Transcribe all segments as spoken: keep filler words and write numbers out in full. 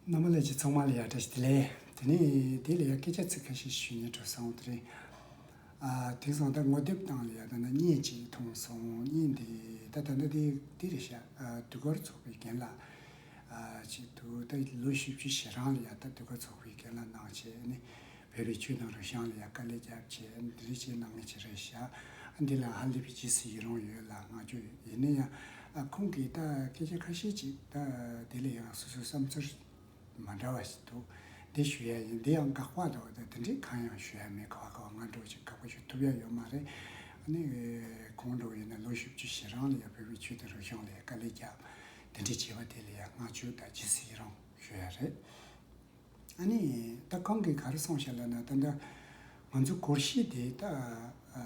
རྣམ་པ་ལྷན་རྒྱས་ཚང་མ་ལ་ཡང་བཀྲ་ཤིས་བདེ་ལེགས། དེ་ནས་དེ་ལ་ཡང་སྐད་ཆ་ཚིག་ཁ་ཤས་ཞུ་སྙིང་འདོད་སོང་། དེ་རིང་ཨ་དེང་སང་ད་ངོ་དེབ་སྟེང་ལ་ཡང་ད་ན་བརྙན་ཅིག་མཐོང་སོང་། བརྙན་དེ་ད་ད་ན་དེ་དེ་རེད་ཤག་ཨ་ཟློས་གར་ཚོགས་པའི་རྒན་ལགས་ཨ་ཅིག་འདུག་ད་ལོ་བཞི་བཅུ་ཞེ་གྲངས་ལ་ཡང་ད་ཟློས་གར་ཚོགས་པའི་རྒན་ལགས་གནང་བྱས་ནས་བོད་པའི་ཆོས་དང་རིག་གཞུང་ལ་ཡང་དཀའ་ལས་བརྒྱབ་བྱས་འདི་རིགས་ཅིག་གནང་མཁན་ཅིག་རེད་ཤག་འདི་ལ་ཧ་ལས་པའི་རྗེས་སུ་ཡི་རང་ཡོད་ལ་བསྔགས་བརྗོད། ཡིན་ན་ཡང་ཨ་ཁོང་གིས་ད་སྐད་ཆ་ཁ་ཤས་ཅིག་ད་དེ་ལ་ཡང་སོ་སོའི་བསམ་ཚུལ་མ་འདྲ་བ་ཞིག་འདུག་འདི་ཞུ་ཡ་ཡིན། འདི་ཡང་དགག་པ་འདྲ་བ་དང་དེ་འདྲའི་གང་ཡང་ཞུ་ཡ་མེད། ག་བ་ག་བ་ང་འདྲ་བ་ཅིག་དགག་པ་ཞུ་ཐུབ་ཡ་ཡོད་མ་རེད། ཨ་ནི་ཁོང་འདྲ་བ་ཡིན་ན་ལོ་བཞི་བཅུ་ཞེ་གྲངས་ལ་ཡང་བོད་པའི་ཆོས་དང་རིག་གཞུང་ལ་ཡང་དཀའ་ལས་བརྒྱབ། དེ་འདྲའི་བྱས་པ་དེ་ལ་ཡང་བསྔགས་བརྗོད་དང་རྗེས་སུ་ཡི་རང་ཞུ་ཡ་རེད། ཨ་ནི་ད་ཁོང་གིས་ག་རེ་གསུངས་ཤག་ལབ་ན། ད་ལྟ་ང་ཚོ་སྒོར་གཞས་དེ་ད་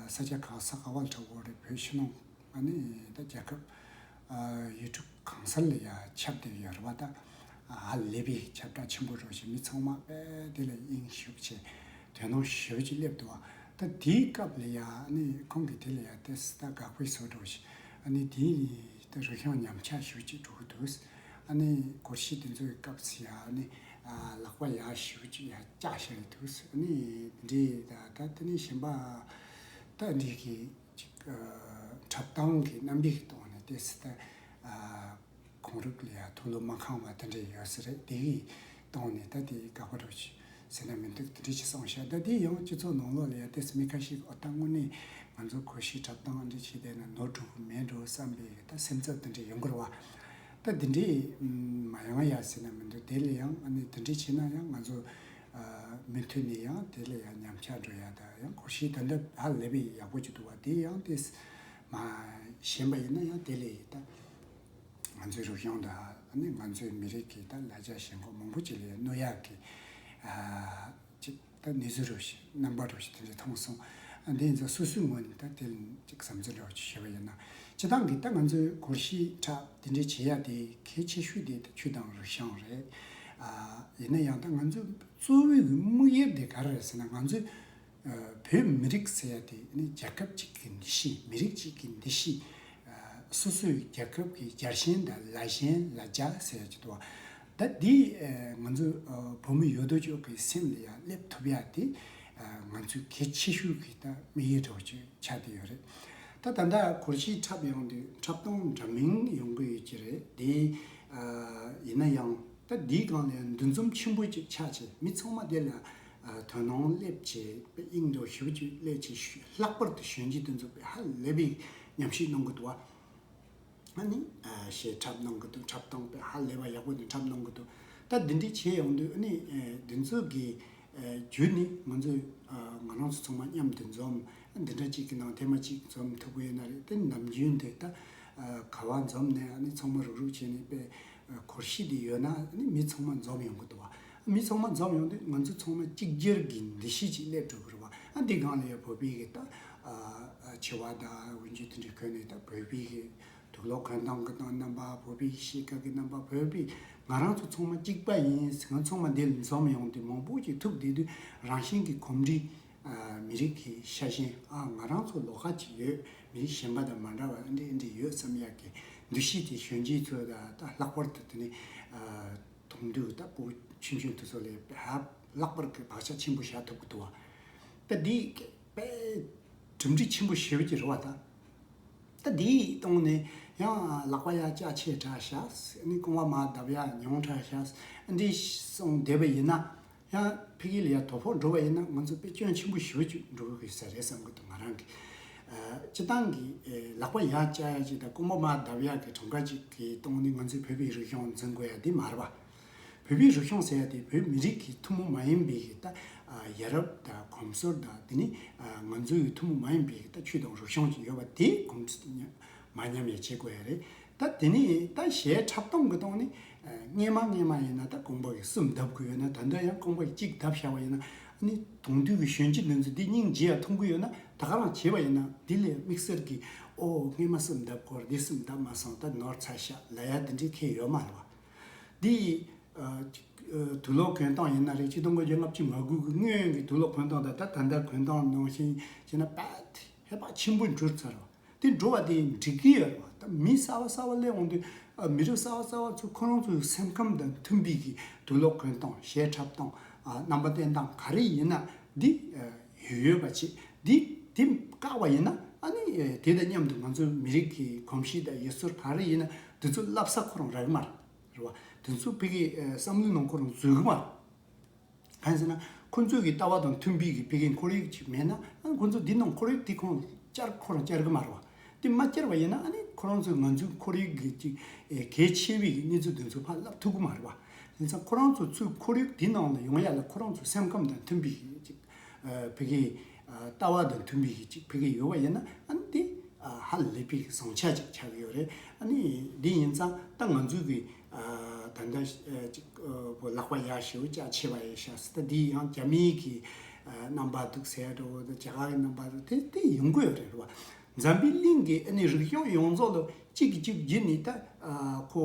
ས་ཆ་ག་ས་ག་བ་ལ་གྲགས་ཡོད་རེད། བོད་ཕྱི་ནང་ཨ་ནི་ད་རྒྱལ་ཁབ་ཡུལ་གྲུ་གང་སར་ལ་ཡ་ཁྱབ་བསྡད་ཡོད་རེད་པ། ད་ཧ་ལས་པའི་ཁྱབ་བསྒྲགས་ཆེན་པོ་འགྲོ་བཞིན། མི་ཚང་མ་དཔེ་དེ་ལ་དབྱིངས་ཞུགས་བྱས་དོ་སྣང་ཞེ་པོ་ཅིག་སླེབས་འདུག་བ། ད་དེའི་སྐབས་ལ་ཡ་ཨ་ནི་ཁོང་གིས་དེ་ལ་ཡ་ཏོག་ཙམ་ད་དགག་པའི་བཟོ་འདྲ་བོ་ཞིག་ཨ་ནི་དེ་ད་རིག་གཞུང་ཉམས་ཆག་ཞེ་པོ་ཅིག་འགྲོ་གི་འདུག་ཨ་ནི་སྒོར་གཞས་དེ་ཚོའི་སྐབས་སུ་ཡ་ཨ་ནི་ཨ་ལག་པ་ཡ་ཞེ་པོ་ཅིག་ཡ་བཀྱག་བཞག་གི་འདུག་ཨ་ནི་འདི་འདྲའི་ད་ད་དེ་ནས་གཞན་པ་ད་འདི་གི་ཅིག་ཨ་འཁྲབ་སྟོན་གྱི་རྣམ་པའི་ཐོག་ནས་ཏོག་ཙམ་ད་ཨ་གོང་རིམ་ལ་ཡ་ཐུགས་བློ་མ་ཁེངས་པ་དེ་འདྲ་ཡོད་ས་རེད། དེ་གི་སྟེང་ནས་ད་དེ་དགག་པ་འདྲ་བོ་ཞིག་ཟེར་ན་མི་འདུག་དེ་འདྲ་ཞིག་གསུངས་ཤག་ད་དེ་ཡང་སྤྱི་ཚོགས་ནང་ལོགས་ལ་ཡ་ཏོག་ཙམ་མི་ཁ་ཤས་ཀྱིས་ཨོ་ད་དངོས་གནས་ང་ཚོ་སྒོར་གཞས་འཁྲབ་སྟོན་འདི་བྱས་བསྡད་ན་ནོར་འགྲོ་གི་མེད་འགྲོ་བསམ་པའི་ད་སེམས་འཚབ་དེ་འདྲ་ཡོང་གི་རེད་བ། ད་དེ་འདྲ་མ་ཡོང་ཡ་ཟེར་ན་མི་འདུག་དེ་ལ་ཡང་ཨ་ནི་དེ་འདྲ་བྱས་ན་ཡང་ང་ཚོ་མུ་མཐུད་ནས་ཡང་དེ་ལ་ཡང་ཉམས་ཆག་འགྲོ་ཡ། ད་ཡང་སྒོར་གཞས་ད་འདྲ་ཧ་ལས་པའི་ཡག་པོ་ཅིག་འདུག་བ། དེ་ཡང་ཏོག་ཙམ་མ་ཞན་པ་ཡིན་ན་ཡང་དེ་ལས་ད། ང་ཚོའི་རིག་གཞུང་དང་ཨ་ནི་ང་ཚོའི་མི་རིགས་ཀྱི་ད་ལ་རྒྱ་ཞེན་ཁོག་མང་པོ་ཅིག་ལ་གནོད་ཡག་གི་ཨ་ཅིག་ད་གནས་ཚུལ་འདྲ་བོ་ཞིག་རྣམ་པ་འདྲ་བོ་ཞིག་དེ་འདྲ་མཐོང་སོང་། ཨ་འདི་ཡིན་ཙང་སོ་སོའི་ངོས་ནས་ད་དེ་ལ་ཅིག་བསམ་ཚུལ་འདྲ་བོ་ཅིག་ཞུས་པ་ཡིན་ན། སྤྱིར་བཏང་གི་ད་ང་ཚོའི་སྒོར་གཞས་འཁྲབ་དེ་འདྲ་བྱེད་ཡ་དེ་གལ་ཆེ་ཤོས་དེ་ད་ཆོས་དང་རིག་གཞུང་རེད། ཨ་ཡིན་ན་ཡང་ད་ང་ཚོའི་གཙོ་བོའི་དམིགས་ཡུལ་དེ་ག་རེ་རེད་ཟེར་ན། ང་ཚོའི་བོད་མི་རིགས་ཟེར་ཡ་དེ་ནི་རྒྱལ་ཁབ་ཅིག་གི་འདུ་ཤེས། མི་རིགས་ཅིག་གི་འདུ་ཤེས། སོ་སོའི་རྒྱལ་ཁབ་ཀྱི་རྒྱལ་ཞེན་དང་ལ་ཞེན་ལ་རྒྱ་ཟེར་ཡ་ཅིག་འདུག་བ། ད་འདི་ང་ཚོ་བོད་མི་ཡོད་དོ་ཅོག་གི་སེམས་ལ་ཡང་སླེབས་ཐུབ་ཡ་དེ་ང་ཚོའི་གལ་ཆེ་ཤོས་ཀྱི་ད་དམིགས་ཡུལ་འདྲ་བོ་ཅིག་ཆགས་བསྡད་ཡོད་རེད། ད་ད་ལྟ་སྒོར་གཞས་འཁྲབ་ཡོང་དུས་འཁྲབ་སྟོན་འདྲ་མིན་ཡོང་གི་ཡོད་ཀྱི་རེད་དེ། ཡིན་ན་ཡང་ད་འདིའི་སྒང་ལ་འདུ་འཛོམས་ཆེན་པོ་ཅིག་ཆགས་བྱས་མི་ཚང་མ་དེ་ལ་དོ་སྣང་སླེབས་བྱས་དཔེ་དབྱིངས་འདྲ་ཞེ་པོ་ཅིག་སླེབས་བྱས་ལྷག་པར་དུ་གཞོན་སྐྱེས་དེ་ཚོ་དཔེ་ཧ་ལས་པའི་ཉམས་ཞིབ་གནང་གི་འདུག་བ། ཨ་ནི་གཞས་འཁྲབ་གནང་གི་འདུག་འཁྲབ་སྟོན་དཔེ་ཧ་ལས་པ་ཡག་པོ་ནས་འཁྲབ་གནང་གི་འདུག་ད་འདི་འདྲའི་བྱས་ཡོང་དུས་ཨ་ནི་འདི་ཚོ་གི་བརྒྱུད་ནས་ང་ཚོས་ང་རང་ཚོ་ཚང་མ་མཉམ་དུ་འཛོམས། འདི་འདྲ་གཅིག་གི་ནང་ཐེངས་མ་གཅིག་འཛོམས་ཐུབ་ཀྱི་ཡོད་ན་རེད། དེ་ནམ་རྒྱུན་དེ་ད་ག་བ་འཛོམས་ནས་ཨ་ནི་ཚང་མ་རུག་རུག་བྱས་ནས་དཔེ་སྒོར་གཞས་འདི་ཡོད་ན་ཨ་ནི་མི་ཚང་མ་འཛོམས་ཡོང་གི་འདུག་བ། མི་ཚང་མ་འཛོམས་ཡོང་དུས་ང་ཚོ་ཚང་མ་གཅིག་གྱུར་གྱི་འདུ་ཤེས་ཅིག་སླེབས་འགྲོ་གི་རེད་བ། ཨ་འདི་སྒང་ལ་ཡང་བོད་པའི་གི་ད་ཆེ་བ་དང་འུན་ཆུ་དེ་འདྲའི་གོན་ནས་ད་བོད་པའི་གི་དུག་ལོག་གོན་སྟངས་གི་དང་རྣམ་པ། བོད་པའི་གཤིས་ཀ་གི་རྣམ་པ། བོད་པའི་ང་རང་ཚོ་ཚང་མ་གཅིག་པ་ཡིན། ང་ཚང་མ་འདིར་འཛོམས་ཡོང་དུས་མང་པོ་ཅིག་ཐུག་བསྡད་དུས་རང་བཞིན་གྱི་གོམས་འདྲིས། ཨ་མི་རིགས་ཀྱི་ཤ་ཞེན། ཨ་ང་རང་ཚོ་ལོགས་ཀ་ཅིག་ཡོད། མི་རིགས་གཞན་པ་དང་མ་འདྲ་བ་འདི་འདི་ཡོད་བསམ་ཡག་གི་འདུ་ཤེས་དེ་གཞོན་སྐྱེས་ཚོ་དང་ད་ལྷག་པར་དུ་དེ་ནི་ཨ་དུང་དུས་ད་བུ་ཆུང་ཆུང་དེ་ཚོ་ལ་ཧ་ལྷག་པར་གྱི་བག་ཆགས་ཆེན་པོ་བཞག་ཐུབ་ཀྱི་འདུག་བ། ད་འདི་དཔེ་གྲུབ་འབྲས་ཆེན་པོ་ཞེ་པོ་ཅིག་རེད་བ། ད་ད་འདིའི་སྟེང་ནས་ཡང་ལག་པ་ཡ་ལྕགས་ཆེ་དྲགས་ཤག་ནི་རྐང་པ་མར་བརྡབ་ཡ་ཉུང་དྲགས་ཤག་འདི་སོང་བསྡད་པ་ཡིན་ན་ཡང་ཕ་གི་ལ་ཡ་དོ་ཕོག་འགྲོ་བ་ཡིན་ན་ང་ཚོ་དཔེ་སྐྱོན་ཆེན་པོ་ཞེ་པོ་ཅིག་འགྲོ་གི་ཡོད་ས་རེད་བསམ་གི་འདུག་ང་རང་གི་ཨ་སྤྱི་བཏང་གི་ཨེ་ལག་པ་ཡར་བཀྱག་ཡ་ཅིག་དང་རྐང་པ་མར་བརྡབ་ཡ་གི་གྲངས་ཀ་ཅིག་གི་སྟེང་ནས་ང་ཚོའི་བོད་པའི་རིག་གཞུང་འཛིན་དགོས་ཡ་འདི་མ་རེད་བ། བོད་པའི་རིག་གཞུང་ཟེར་ཡ་དེ་བོད་མི་རིགས་ཀྱི་ཐུན་མོང་མ་ཡིན་པའི་གི་ད་ཨ་ཡ་རབས་དང་གོམས་སྲོལ་དང་དེ་ནི་ཨ་ང་ཚོའི་ཐུན་མོང་མ་ཡིན་པའི་གི་ད་ཆོས་དང་རིག་གཞུང་ཅིག་ཡོད་པ་དེ་གོམས་མ་ཉམས་ཡ་བྱེད་དགོས་ཡ་རེད། ད་དེ་ནི་ད་གཞས་འཁྲབ་སྟོན་གི་སྟེང་ནི་ཨ་སྔས་མ་སྔས་མ་ཡིན་ན་ད་རྐང་པ་གི་གསུམ་བརྡབ་དགོས་ཡོད་ན་ད་ལྟ་ཡང་རྐང་པ་གི་གཅིག་བརྡབ་བཞག་པ་ཡིན་ན་ཨ་ནི་དུང་དུས་གི་གཞོན་སྐྱེས་འདི་ཚོ་འདི་སྙིང་རྗེ་ཡ་མཐོང་གི་ཡོད་ན་ད་ག་རང་བྱེད་པ་ཡིན་ན་འདི་ལས་དམིགས་བསལ་གི་ཨོ་སྔས་མ་གསུམ་བརྡབ་དགོས་འདི་གསུམ་བརྡབ་མ་སོང་ད་ནོར་ཚར་ཤག་ལབ་ཡ་དེ་འདྲའི་ཁེལ་ཡོད་མ་རེད་བ། འདི་ཨ་དུག་ལོག་གོན་སྟངས་ཡིན་ན་རེད། ཆིག་སྟོང་དགུ་བརྒྱ་ལྔ་བཅུ་ང་དགུ་གི་སྔོན་གྱི་དུག་ལོག་གོན་སྟངས་དང་ད་ད་ལྟ་གོན་སྟངས་ནང་བཞིན་བྱས་ན་དཔེ་ཧེ་བག་ཆེན་པོ་འགྱུར་ཚར་བ། དེ་འགྲོ་བ་དེ་འགྲིག་གི་ཡོད་རེད་བ། ད་མི་གསར་བ་གསར་བ་སླེབས་འོང་དུས་ཨ་མི་རབས་གསར་བ་གསར་བ་ཚོ་ཁོ་རང་ཚོའི་སེམས་ཁམས་དང་མཐུན་པའི་གི་དུག་ལོག་གོན་སྟངས། གཞས་འཁྲབ་སྟངས། ཨ་རྣམ་པ་བསྟན་སྟངས་ག་རེ་ཡིན་ན་འདི་ཨ་ཡོད་ཡོད་པ་བྱེད། འདི་འདི་བཀག་པ་ཡིན་ན་ཨ་ནི་ཨ་དེ་དང་མཉམ་དུ་ང་ཚོའི་མི་རིགས་ཀྱི་གོམས་གཤིས་དང་ཡུལ་སྲོལ་ག་རེ་ཡིན་ན་འདི་ཚོ་བསླབ་ས་ཁོ་རང་རག་གི་མ་རེད། རེད་བ། དེ་ཚོ་ཕ་གིའི་ཨ་བསམ་བློའི་ནང་ཁོ་རང་འཛུལ་གི་མ་རེད། གང་ཡིན་ཟེར་ན། ཁོ་ཚོའི་གི་ལྟ་བ་དང་མཐུན་པའི་གི་ཕ་གིའི་ཁོར་ཡུག་ཅིག་མེད་ན། ཨ་ཁོ་ཚོ་འདི་ནང་ཁོར་ཡུག་དེ་ཁོང་བསྐྱར་ཁོ་རང་བསྐྱར་གི་མ་རེད་བ། དེ་མ་བསྐྱར་བ་ཡིན་ན་ཨ་ནི་ཁོ་རང་ཚོས་ང་ཚོའི་ཁོར་ཡུག་གི་ཅིག་ཨེ་གལ་ཆེ་བའི་གི་གནས་ཚུལ་དེ་ཚོ་ཕར་ལབ་ཐུབ་གི་མ་རེད་བ། དེ་ཚོ་ཁོ་རང་ཚོ་ཚོའི་ཁོར་ཡུག་དེ་ནང་ལ་ཡོང་ཡ་ལ་ཁོ་རང་ཚོའི་སེམས་ཁམས་དང་མཐུན་པའི་གི་ཅིག་ཨ་ཕ་གིའི་ཨ་ལྟ་བ་དང་མཐུན་པའི་གི་ཅིག་ཕ་གི་ཡོད་པ་ཡིན་ན་ཨ་ནི་དེ་ཨ་ཧ་ལས་པའི་གི་བཟང་ཆ་ཅིག་ཆགས་ཀྱི་ཡོད་རེད། ཨ་ནི་དེ་ཡིན་ཙང་ད་ང་ཚོའི་གི་ཨ་ད་ལྟ་ཨ་ཅིག་ཨ་བོ་ལག་པ་ཡར་ཞེ་པོ་ཅིག་ཆེ་བ་ཡིན་ཤག་ཟེར། ད་འདི་ཡང་རྒྱ་མིའི་གི་ཨ་རྣམ་པ་འདུག་ཟེར་འགྲོ་བོ་དང་རྒྱ་གར་གྱི་རྣམ་པ་འདུག་དེ་དེ་ཡོང་གི་ཡོད་རེད། རེད་བ། འཛམ་བུའི་གླིང་གི་ཨ་ནི་རིག་གཞུང་ཡོངས་རྫོགས་ལ་གཅིག་གིས་གཅིག་བརྒྱུད་ནས་ད་ཨ་ཁོ་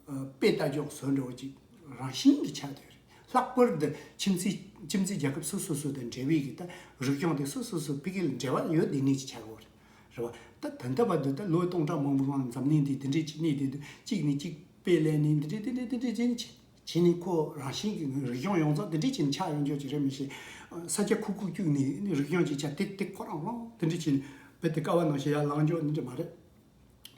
ཨ་དཔེ་ལྟ་ཕྱོགས་བཟོ་འགྲོ་བོ་ཅིག་རང་བཞིན་གྱིས་ཆགས་བསྡད་ཡོད་རེད། ལྷག་པར་དུ་ཁྱིམ་མཚེས་ཁྱིམ་མཚེས་རྒྱལ་ཁབ་སོ་སོ་སོ་དང་འབྲེལ་བའི་གི་ད་རིག་གཞུང་དེ་སོ་སོ་སོ་ཕ་གི་ལ་འབྲེལ་བ་ཡོད་བསྡད་མཁན་ཅིག་ཆགས་ཡོད་རེད། རེད་བ། ད་ད་ལྟ་བར་དུ་ད་ལོ་སྟོང་ཕྲག་མང་པོའི་སྔོན་འཛམ་གླིང་འདི་འདི་འདྲས་ཅིག་གནས་བསྡད་དུས་གཅིག་ནས་གཅིག་དཔེ་ལེན་ནས་འདི་འདྲས་འདི་འདྲས་འདི་འདྲས་བྱས་ནས་བྱས་བྱས་ནས་ཁོ་རང་བཞིན་གྱིས་རིག་གཞུང་ཡོངས་རྫོགས་འདི་འདྲས་བྱས་ནས་ཆགས་ཡོང་རྒྱུ་ཅིག་རེད་མི་ཤེས། ས་ཆ་ཁུག་ཁུག་བཅུག་ནས་རིག་གཞུང་ཅིག་ཆགས་དེ་དེ་ཁོ་རང་རང་འདི་འདྲས་བྱས་ནས་རྦད་དེ་ཀ་བ་ནང་བཞིན་ཡར་ལངས་འགྱོ་འདི་འདྲས་མ་རེད།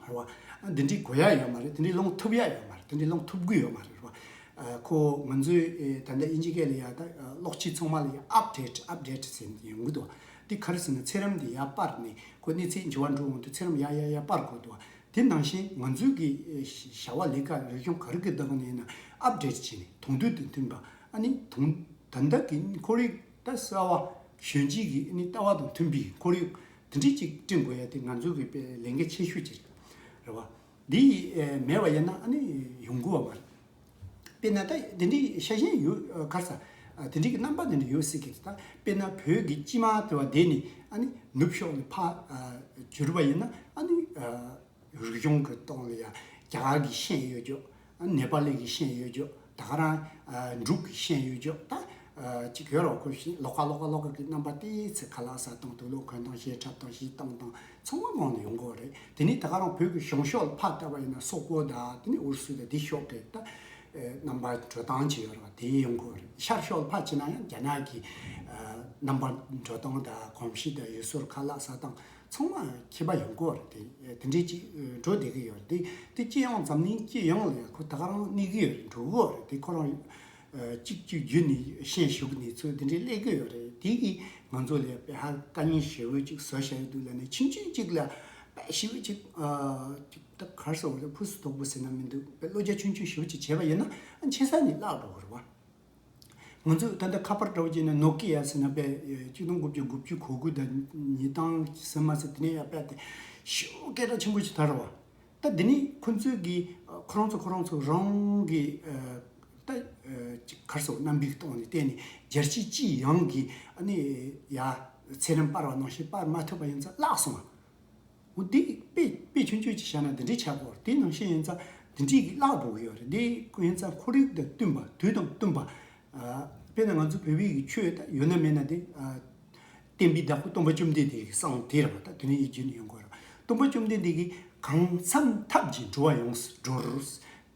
རེད་བ། འདི་འདྲའི་དགོས་ཡ་ཡོད་མ་རེད། འདི་འདྲའི་སློང་ཐུབ་ཡ་ཡོད་མ་རེད། འདི་འདྲའི་སློང་ཐུབ་ཀྱི་ཡོད་མ་རེད། རེད་བ། ཨ་ཁོ་ང་ཚོའི་ཨེ་ད་ལྟ་དབྱིན་ཇི་སྐད་ལ་ཡ་ད་ཨ་གློག་ཆས་ཚང་མ་ལ་ཡ་ཨབ་ཌེ་ཊི་ཨབ་ཌེ་ཊི་ཟེར་ནས་ཡོང་གི་འདུག་བ། འདི་ག་རེ་ཟེར་ན་ཚེ་རིམ་འདི་ཡར་སྤར་ནས་ཁོ་གནས་ཚད་འགྱུར་བ་འགྲོ་འོང་དུས་ཚེ་རིམ་ཡར་ཡར་ཡར་སྤར་དགོས་འདུག་བ། དེ་ནང་བཞིན་ང་ཚོའི་གི་ཨེ་བྱ་བ་ལས་ཀ་རིག་གཞུང་ག་རེ་གི་འདུག་ནས་ན་ཨབ་ཌེ་ཊི་བྱས་ནས་དུང་དུས་དང་མཐུན་པ། ཨ་ནི་དུང་ད་ལྟ་གི་ཁོར་ཡུག་ད་གསར་བ་གཞོན་སྐྱེས་ཀྱི་ཨ་ནི་ལྟ་བ་དང་མཐུན་པའི་ཁོར་ཡུག་དེ་འདྲས་ཅིག་བསྐྲུན་དགོས་ཡ་དེ་ང་ཚོ་གི་དཔེ་ལས་འགན་ཆེ་ཤོས་ཅིག་རེད། རེད་བ། འདི་ཨེ་མེད་པ་ཡིན་ན་ཨ་ནི་ཡོང་གི་ཡོད་མ་རེད། དཔེར་ན་ད་དེ་འདྲའི་ཤ་ཞེན་ཡོད་ཨ་ག་རེ་ཟ། ཨ་དེ་འདྲའི་གི་རྣམ་པ་དེ་འདྲ་ཡོད་སྲིད་ཀྱི་རེད། ད་དཔེར་ན་བོད་ཀྱི་སྤྱི་དམངས་དེ་བ་དེ་ནི་ཨ་ནི་ནུབ་ཕྱོགས་ནས་ཕར་ཨ་བསྒྱུར་བ་ཡིན་ན་ཨ་ནི་ཨ་རིག་གཞུང་གི་སྟེང་ལ་ཡ་རྒྱ་གར་གྱི་ཤན་ཡོད་རྒྱུ། ཨ་ནེ་པ་ལི་གི་ཤན་ཡོད་རྒྱུ། ད་ག་རང་ཨ་འབྲུག་གི་ཤན་ཡོད་རྒྱུ། ད་ཨ་ཅིག་ཡོད་རོགས་ཁོ་ཤི་ལོགས་ཀ་ལོགས་ཀ་ལོགས་ཀ་གི་རྣམ་པ་དེའི་ཚེ་ཁ་ལག་ཟ་སྟངས་དུག་ལོག་གོན་སྟངས་གཞས་འཁྲབ་སྟངས་གཞས་བཏང་སྟངས་ཚང་མ་ངོ་ནས་ཡོང་གི་ཡོད་རེད། དེ་ནས་ད་ག་རང་བོད་ཀྱི་གཞུང་ཕྱོགས་ལ་ཕར་བལྟས་པ་ཡིན་ན་སོག་པོ་དང་དེ་ནས་ཨུ་རུ་སུ་དང་དེ་ཕྱོགས་ཀྱི་ད་ཨེ་རྣམ་པ་འགྲོ་སྟངས་ཅིག་ཡོད་རེད་བ། དེ་ཡོང་གི་ཡོད་རེད། ཤར་ཕྱོགས་ལ་ཕར་ཕྱིན་ན་ཡང་རྒྱ་ནག་གི་ཨ་རྣམ་པ་འགྲོ་སྟངས་དང་གོམས་གཤིས་དང་ཡུལ་སྲོལ་ཁ་ལག་ཟ་སྟངས་ཚང་མ་ཁྱད་པར་ཡོང་གི་ཡོད་རེད། དེ་དེ་འདྲའི་ཅིག་འགྲོ་བསྡད་ཀྱི་ཡོད་རེད། དེ་དེ་སྤྱི་ཡོངས་འཛམ་གླིང་སྤྱི་ཡོངས་ལ་ཡང་ཁོ་ད་ག་རང་གནས་ཀྱི་ཡོད་རེད། འགྲོ་གི་ཡོད་རེད། དེ་ཁོ་རང་ཨ་གཅིག་གཅིག་བརྒྱུད་ནས་ཤན་ཞུགས་ནས་ཚུལ་དེ་འདྲའི་སླེབས་ཀྱི་ཡོད་རེད། དེ་གིས་ང་ཚོ་ལ་དཔེ་ཧ་དཀའ་ངལ་ཞེ་པོ་ཅིག་བཟོ་བཞག་གི་འདུག་ལབ་ནས་ཆུང་ཆུང་གཅིག་ལ་དཔེ་ཞེ་པོ་ཅིག་ཨ་ཅིག་ད་གར་སོང་བ་ཕུ་སུ་དོག་པོ་ཟེར་ན་མི་འདུག་དཔེ་བློ་རྒྱ་ཆུང་ཆུང་ཞེ་པོ་ཅིག་བྱས་པ་ཡིན་ན་ཨ་ཆེ་ས་ནས་བརླག་འགྲོ་གི་རེད་བ། ང་ཚོས་ད་ལྟ་ཁ་པར་འདྲ་བོ་བྱས་ན་ནོ་ཀི་ཡ་ཟེར་ན་དཔེ་གཅིག་སྟོང་དགུ་བརྒྱ་དགུ་བཅུ་གོ་དགུ་དང་ཉིས་སྟོང་ཟེར་མ་ཟེར་དེ་ནས་ཡ་དཔེ་དེ་ཞེ་པོ་སྐད་གྲགས་ཆེན་པོ་ཞིག་དར་བ། ད་འདི་ནི་ཁོ་ཚོས་ཀྱི་ཁོ་རང་ཚོ་ཁོ་རང་ཚོ་རང་གི་ད་ཅིག་གར་སོགས་རྣམ་པའི་སྟེང་ནས་བལྟས་ནས་རྒྱལ་སྤྱི་སྤྱི་ཡོངས་ཀྱི་ཨ་ནི་ཡ་ཚེ་རིང་སྤར་བ་ནང་བཞིན་སྤར་མ་ཐུབ་པ་ཡིན་ཙང་བརླག་སོང་བ། འོ་འདི་དཔེ་དཔེ་ཆུང་ཆུང་ཅིག་བཞག་ན་འདི་འདྲའི་ཆགས་སྐོར་དེ་ནང་བཞིན་ཡིན་ཙང་འདི་འདྲའི་གི་བརླག་འགྲོ་གི་ཡོད་རེད། འདི་ཡིན་ཙང་ཁོར་ཡུག་དང་བསྟུན་པ་དུས་དང་བསྟུན་པ། ཨ་དཔེར་ན་ང་ཚོ་བོད་པའི་གི་ཆོས་ད་ཡོད་ན་མེད་ན་དེ་ཨ་བསྟན་པའི་བདག་པོ་སྟོན་པ་བཅོམ་ལྡན་འདས་ཀྱི་གསུང་དེ་རེད་བ། ད་དེ་ནས་ཡིད་བརྒྱུད་ནས་ཡོང་དགོས་རེད། སྟོན་པ་བཅོམ་ལྡན་འདས་ཀྱིས་གང་འཚམ་ཐབས་ཀྱིས་འགྲོ་བ་ཡོངས་སུ་སྒྲོལ།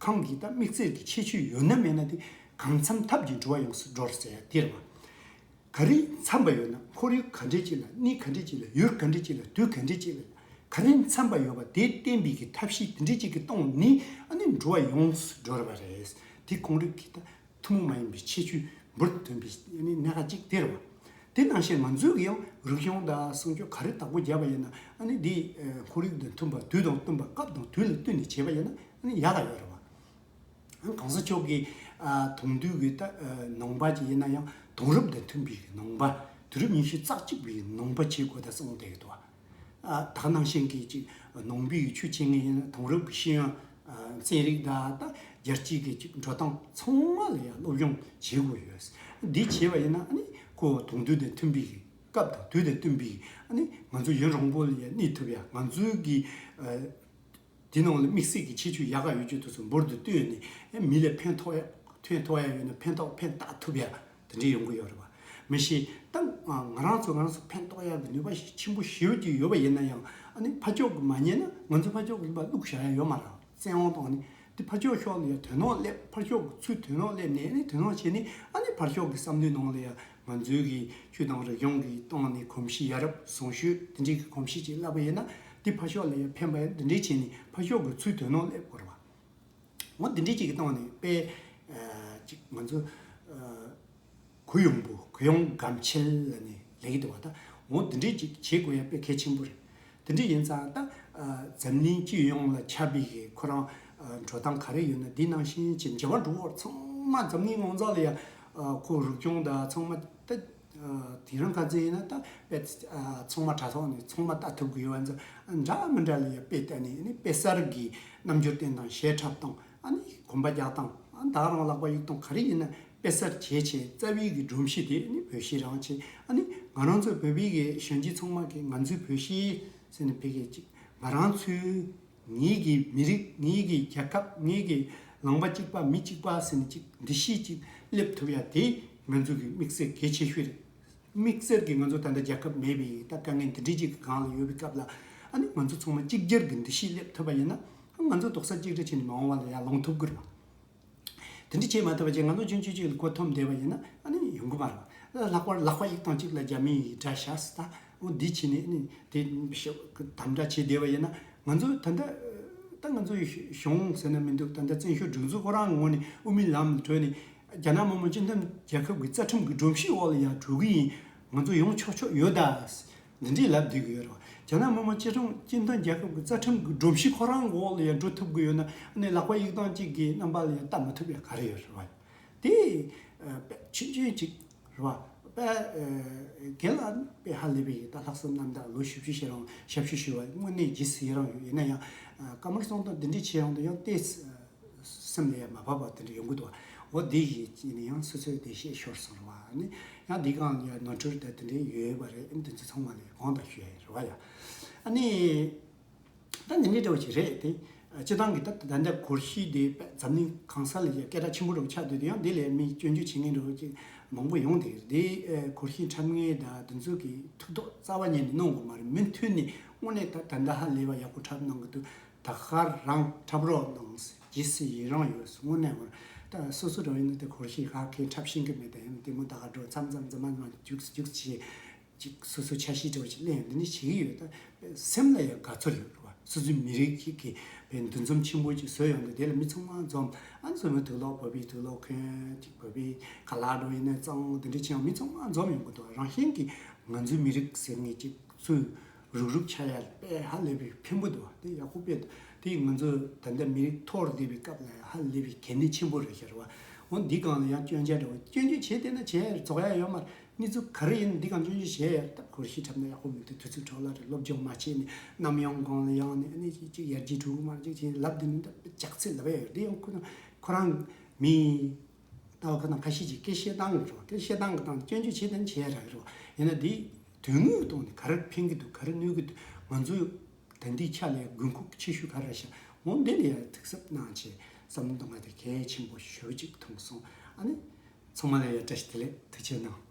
གང་གིས་ད་དམིགས་བརྩེ་གི་ཁྱད་ཆོས་ཡོད་ན་མེད་ན་དེ་གང་འཚམ་ཐབས་ཀྱིས་འགྲོ་བ་ཡོངས་སུ་སྒྲོལ་ཟེར་ཡ་དེ་རེད་བ། ག་རེ་འཚམས་པ་ཡོད་ན་ཁོར་ཡུག་ག་འདྲས་ཅིག་ལ་གནས་ག་འདྲས་ཅིག་ལ་ཡུལ་ག་འདྲས་ཅིག་ལ་དུས་ག་འདྲས་ཅིག་ལ་ག་རེ་འཚམས་པ་ཡོད་པ་དེ་བསྟན་པའི་གི་ཐབས་ཤེས་དེ་འདྲས་ཅིག་གི་སྟེང་ནས་ཨ་ནི་འགྲོ་བ་ཡོངས་སུ་སྒྲོལ་བ་རེད། དེ་ཁོང་རིགས་ཀྱི་ད་ཐུན་མོང་མ་ཡིན་པའི་ཁྱད་ཆོས་འབུར་དུ་ཐོན་པའི་ཨ་ནི་གནད་འགག་ཅིག་དེ་རེད་བ། དེ་ནང་བཞིན་ང་ཚོས་ཀྱི་ཡང་རིག་གཞུང་དང་སྲུང་སྐྱོབ་ག་རེ་བདག་པོ་བརྒྱབ་པ་ཡིན་ན་ཨ་ནི་འདི་ཁོར་ཡུག་དང་མཐུན་པ་དུས་དང་བསྟུན་པ་སྐབས་དང་དུས་ལ་བསྟུན་ནས་བྱས་པ་ཡིན་ན་ཨ་ནི་ཡག་ག་ཡོད་རེད་བ། གོང་ས་མཆོག་གིས་ཨ་དུང་དུས་ཀྱི་ད་ཨ་ནང་པ་ཅིག་ཡིན་ན་ཡང་དུང་རབས་དང་མཐུན་པའི་ནང་པ། དུས་རབས་ཉི་ཤུ་རྩ་གཅིག་པའི་ནང་པ་བྱེད་དགོས་ད་གསུངས་བསྡད་ཀྱི་འདུག་ཨ་ད་ག་ནང་བཞིན་གྱི་ཅིག་ནང་པའི་ཆོས་བྱེད་མཁན་ཡིན་ན་དུང་རབས་ཀྱི་ཤེས་ཡོན་ཨ་ཚན་རིག་དང་ད་རྒྱལ་སྤྱིའི་གི་ཅིག་འགྲོ་སྟངས་ཚང་མ་ལ་ཡང་སློབ་སྦྱོང་བྱེད་དགོས་ཡོད། འདི་བྱས་པ་ཡིན་ན་ཨ་ནི་ཁོ་དུང་དུས་དང་མཐུན་པའི་སྐབས་དང་དུས་དང་བསྟུན་པའི་ཨ་ནི་ང་ཚོ་ཡུན་རིང་པོ་ལ་ཡང་གནས་ཐུབ་ཡ། ང་ཚོའི་གི་ཨ་དེ་ནང་ལ་དམིགས་བསལ་གྱི་ཁྱད་ཆོས་ཡག་ག་ཡོད་རྒྱུ་དེ་ཚོ་འབུར་དུ་བཏོན་ནས་ཨེ་མི་ལ་ཕན་ཐོགས་ཡ་ཕན་ཐོགས་ཡ་ཡོད་ན་ཕན་ཐོགས་ཕན་བཏགས་ཐུབ་ཡ་དེ་འདྲས་ཡོང་གི་ཡོད་རེད་བ། མི་ཤེས། ད་ང་རང་ཚོ་ང་རང་ཚོ་ཕན་ཐོགས་ཡག་གི་ནུས་པ་ཞིག་ཆེན་པོ་ཞེ་པོ་ཅིག་ཡོད་པ་ཡིན་ན་ཡང་། ཨ་ནི་ཕར་ཕྱོགས་ཀྱིས་མ་ཉན་ན་ང་ཚོ་ཕར་ཕྱོགས་ཀྱི་ནུས་པ་བླུགས་བཞག་ཡ་ཡོད་མ་རེད། བཙན་དབང་བཏང་ནས་དེ་ཕར་ཕྱོགས་ཕྱོགས་ལ་ཡ་དོ་སྣང་སླེབས། ཕར་ཕྱོགས་ཀྱི་ཚུར་དོ་སྣང་སླེབས་ནས། ཨ་ནི་དོ་སྣང་བྱས་ནས། ཨ་ནི་ཕར་ཕྱོགས་ཀྱི་བསམ་བློའི་ནང་ལ་ཡ་ང་ཚོའི་གི་ཆོས་དང་རིག་གཞུང་གི་སྟེང་ནས་གོམས་གཤིས། ཡ་རབས་བཟང་སྤྱོད་དེ་འདྲའི་གི་གོམས་གཤིས་ཅིག་བསླབ་པ་ཡིན་ན། དེ་ཕར་ཕྱོགས་ལ་ཡ་ཕན་པ་ཡ་དེ་འདྲའི་བྱས་ནས་ཕར་ཕྱོགས་ཀྱི་ཚུར་དོ་སྣང་སླེབས་དགོས་རེད་བ། འོ་དེ་འདྲའི་ཅིག་གི་སྟེང་ནས་དཔེ་ཨ་ཅིག་ང་ཚོ་ཨ་གུ་ཡངས་པོ་གུ་ཡངས་སྒམ་ཆེལ་ལ་ནི་ལེགས་འདུག་བ། ད་འོ་དེ་འདྲའི་ཅིག་བྱེད་དགོས་ཡ་དཔེ་གལ་ཆེན་པོ་རེད། དེ་འདྲ་ཡིན་ཙང་ད་ཨ་འཛམ་གླིང་སྤྱི་ཡོངས་ལ་ཁྱབ་པའི་གི་ཁོ་རང་ཨ་འགྲོ་སྟངས་ག་རེ་ཡོད་ན། དེ་ནང་བཞིན་གྱི་མཇལ་བ་འགྲོ་བར་ཚང་མ་འཛམ་གླིང་ངོ་མཚར་ལ་ཡ་ཨ་ཁོ་རིག་གཞུང་དང་ཚང་མ་ད་ཨ་དེང་རབས་ཁ་ཚན་ཡིན་ན་ད་དཔེ་ཨ་ཚང་མ་དྲ་ཐོག་ནས་ཚང་མ་ལྟ་ཐུབ་གི་ཡོད་པ་ཚོ། ཨ་འདྲ་མི་འདྲ་ལ་ཡ་དཔེ་ལྟ་ནས། ཨ་ནི་དཔེ་གསར་གྱི་རྣམ་འགྱུར་བསྟན་སྟངས། གཞས་འཁྲབ་སྟངས། ཨ་ནི་གོམ་པ་རྒྱག་སྟངས། ཨ་ད་ག་རང་ལག་པ་གཡུག་སྟངས་ག་རེ་ཡིན་ན་དཔེ་གསར་བྱས་བྱས། རྩ་བའི་གི་སྒྲོམ་གཞི་དེ་ནི་བོད་གཞས་རང་བྱས། ཨ་ནི་ང་རང་ཚོ་བོད་པའི་གི་གཞོན་སྐྱེས་ཚང་མ་གིས་ང་ཚོའི་བོད་གཞས་ཟེར་ནས་ཕ་གི་ཅིག་ང་རང་ཚོའི་ངེད་ཀྱི་མི་རིགས། ངེད་ཀྱི་རྒྱལ་ཁབ། ངེད་ཀྱི་ལུང་པ་གཅིག་པ་མི་གཅིག་པ་ཟེར་ནས་ཅིག་འདུ་ཤེས་ཅིག་སླེབས་ཐུབ་ཡ་དེ་ང་ཚོ་གི་དམིགས་བསལ་གལ་ཆེ་ཤོས་རེད། དམིགས་བསལ་གྱིས་ང་ཚོ་ད་ལྟ་རྒྱལ་ཁབ་མེད་པའི་ད་དཀའ་ངལ་འདི་འདྲའི་ཅིག་གི་སྒང་ལ་ཡོད་པའི་སྐབས་ལ། ཨ་ནི་ང་ཚོ་ཚང་མ་གཅིག་གྱུར་གྱི་འདུ་ཤེས་སླེབས་ཐུབ་པ་ཡིན་ན། ང་ཚོ་རྡོག་རྩ་གཅིག་སྒྲིལ་བྱས་ནས་མ་འོངས་པ་ལ་ཡར་ལོང་ཐུབ་ཀྱི་རེད་བ། དེ་འདྲ་བྱེད་མ་ཐུབ་པ་བྱས་ང་ཚོ་ཆུང་ཆུང་ཅིག་ལ་མགོ་འཐོམས་བསྡད་པ་ཡིན་ན། ཨ་ནི་ཡོང་གི་མ་རེད། ལག་པ་ལག་པ་གཡུག་སྟངས་གཅིག་ལ་རྒྱ་མིའི་དགྲ་བཞག་ཟེར། ད་འོ་འདི་བྱས་ནས། ཨ་ནི་དེ་དམ་དྲག་བྱས་བསྡད་པ་ཡིན་ན། ང་ཚོ་ད་ལྟ་ད་ང་ཚོ་གཞུང་ཟེར་ན་མི་འདུག་ད་ལྟ་བཙན་བྱོལ་སྒྲིག་འཛུགས་ཁོ་རང་ངོས་ནས་དབུ་མའི་ལམ་བགྲོད་ནས། རྒྱ་ནག་མི་དམངས་སྤྱི་མཐུན་རྒྱལ་ཁབ་ཀྱི་རྩ་ཁྲིམས་ཀྱི་སྒྲོམ་གཞི་འོག་ལ་ཡར་འགྲོ་གི་ཡིན། ང་ཚོ་ཡོང་ཆོག་ཆོག་ཡོད་ད། འདི་འདྲའི་ལབ་བསྡད་ཀྱི་ཡོད་རེད་བ། རྒྱ་ནག་མི་དམངས་སྤྱི་ཁྲིམས་སྤྱི་མཐུན་རྒྱལ་ཁབ་ཀྱི་རྩ་ཁྲིམས་ཀྱི་སྒྲོམ་གཞི་ཁོ་རང་འོག་ལ་ཡར་འགྲོ་ཐུབ་ཀྱི་ཡོད་ན། ཨ་ནི་ལག་པ་གཡུག་སྟངས་གཅིག་གི་རྣམ་པ་ལ་ཡར་ལྟ་མ་ཐུབ་ཡ་ག་རེ་ཡོད་རེད་བ། དེ་ཨ་དཔེ་ཆུང་ཆུང་ཅིག་རེད་བ། དཔེ་ཨ་རྒན་ལགས་དཔེ་ཧ་ལས་པའི་ད་ལྷག་བསམ་རྣམ་དག་ལོ་བཞི་བཅུ་ཞིག་རིང་ཞབས་ཞུ་ཞུས་པ་དངོས་གནས་རྗེས་སུ་ཡི་རང་ཡོད། ཡིན་ན་ཡང་ཨ་བཀའ་མོལ་གསུང་སྟངས་འདི་འདྲ་བྱེད་ཡོང་དུས་ཡང་ཏོག་ཙམ་སེམས་ལ་ཡང་མ་བབས་པ་དེ་འདྲ་ཡོང་གི་འདུག་བ། འོ་དེ་ཡིས་ཅི་ནས་ཡང་སོ་སོའི་བདེ་སྐྱིད་ཤོར་སོང་རེད་བ། ཨ་ནི་ཡང་འདི་སྒང་ལ་ཡང་ནོར་འཁྲུལ་དང་དེ་འདྲའི་ཡོད་པ་རེད། ཨ་ནི་དེ་ཚོ་ཚང་མ་ལ་དགོངས་དག་ཞུ་ཡ་ཡིན་རེད་བ་ཡ། ཨ་ནི་ད་འདི་འདྲའི་འདྲ་བོ་ཞིག་རེད་དེ། སྤྱི་བཏང་གི་ད་ད་ལྟ་སྒོར་གཞས་དེ་འཛམ་གླིང་གང་ས་ལ་ཡ་སྐད་གྲགས་ཆེན་པོ་འདྲ་བོ་ཆགས་བསྡད་དུས་ཡང་དེ་ལ་མི་སྐྱོན་བརྗོད་བྱེད་མཁན་འདྲ་བོ་ཅིག་མང་པོ་ཡོང་དེ། དེ་སྒོར་གཞས་འཁྲབ་མཁན་དང་དེ་ཚོ་གི་ཐུགས་ཐོག་རྩ་བ་ཉིད་ནས་གནང་དགོས་མ་རེད། མུ་མཐུད་ནས་དངོས་གནས་ད་ད་ལྟ་ཧ་ལས་པ་ཡག་པོ་འཁྲབ་གནང་གི་འདུག་ད་ག་རང་འཁྲབ་རོགས་གནང་། རྗེས་སུ་ཡི་རང་ཡོད། དངོས་གནས་འོ་ད་སོ་སོ་འདྲ་བོ་ཡིན་ན་དེ་སྒོར་གཞས་ག་གེ་འཁྲབ་ཤེས་ཀྱི་མེད། ད་ཡིན་ན་དེ་མོ་ད་ག་འགྲོ་མཚམས་མཚམས་མཚམས་མཚམས་རྒྱུགས་རྒྱུགས་བྱེད། ཅིག་སོ་སོ་འཆར་གཞི་འདྲ་བོ་ཅིག་ལེན། འདི་ནི་བྱེད་ཀྱི་ཡོད། ད་སེམས་ལ་ཡང་དགའ་ཚོར་ཡོད་རེད་བ། སོ་སོའི་མི་རིགས་ཤིག་གི་བའི་འདུ་འཛོམས་ཆེན་པོ་ཅིག་བཟོས་ཡོང་དུས་དེ་ལ་མི་ཚང་མ་འཛོམས། ཨ་ནི་སོ་སོའི་དུག་ལོག་བོད་པའི་དུག་ལོག་གོན། ཅིག་བོད་པའི་ཁ་ལག་འགྲོ་ཡིན་ན་གཙང་བོ་དེ་འདྲ་ཅིག་ཡང་མི་ཚང་མ་འཛོམས་ཡོང་གི་འདུག་རང་བཞིན་གྱིས་ང་ཚོའི་མི་རིགས་ཟེར་མཁན་ཅིག་ཚུར་རུག་རུག་ཆགས་ཡ་དཔེ་ཧ་ལས་པའི་ཕན་པོ་འདུག་དེ་ཡག་པོ་དཔེ་འདུག་དེ་ང་ཚོ་ད་ལྟ་མི་རིགས་མཐོ་རུ་བསྡད་པའི་སྐབས་ལ་ཧ་ལས་པའི་གལ་གནད་ཆེན་པོ་རེད་ཤག་རེད་བ། འོ་འདི་སྒང་ལ་ཡང་སྐྱོན་ཆ་འདྲ་བོ་སྐྱོན་བརྗོད་བྱས་བསྡད་ན་བྱས་རྫོགས་ཡ་ཡོད་མ་རེད། གནས་ཚུལ་ག་རེ་ཡིན་འདི་སྒང་སྐྱོན་བརྗོད་བྱས་ཡ། ད་སྒོར་གཞས་འཁྲབ་ན་ཡག་པོ་མི་འདུག་དུས་ཚོད་འཕྲོ་བརླག་རེད། སློབ་སྦྱོང་མ་བྱས་ནས་གནམ་ཡང་སྒང་ལ་ཡང་ནས་ཨ་ནི་ཅིག་ཅིག་ཡར་རྒྱས་འགྲོ་གི་མ་རེད་ཅིག་བྱས་ལབ་བསྡད་ནས། ད་ལྕག་ཚིག་ལབ་ཡ་ཡོད་དེ་ཡང་ཁོ་ན་ཁོ་རང་མི་ལྟ་བ་ཁ་ནང་ཁ་ཤས་ཀྱིས་སྐད་བཤད་སྟངས་རེད་བ། སྐད་བཤད་སྟངས་ཀྱི་སྟངས་སྐྱོན་བརྗོད་བྱས་དང་བྱས་རག་རེད་བ། ཡིན་ན་དེ་དོན་དངོས་ཐོག་ནས་ག་རེ་ཕན་གྱི་འདུག་ག་རེ་གནོད་ཀྱི་འདུག་ང་ཚོས་ད་འདིའི་ཆ་ལས་དགོས་མཁོ་ཆེ་ཤོས་ག་རེ་རེད་ཤག་འོ་འདི་ལ་ཡང་གཟིགས་ཞིབ་གནང་བྱས་བསམ་བློ་གཏོང་བ་དེ་གལ་ཆེན་པོ་ཞེ་པོ་ཅིག་མཐོང་སོང་། ཨ་ནི་ཚང་མ་ལ་ཡང་བཀྲ་ཤིས་བདེ་ལེགས། ཐུགས་རྗེ་གནང་།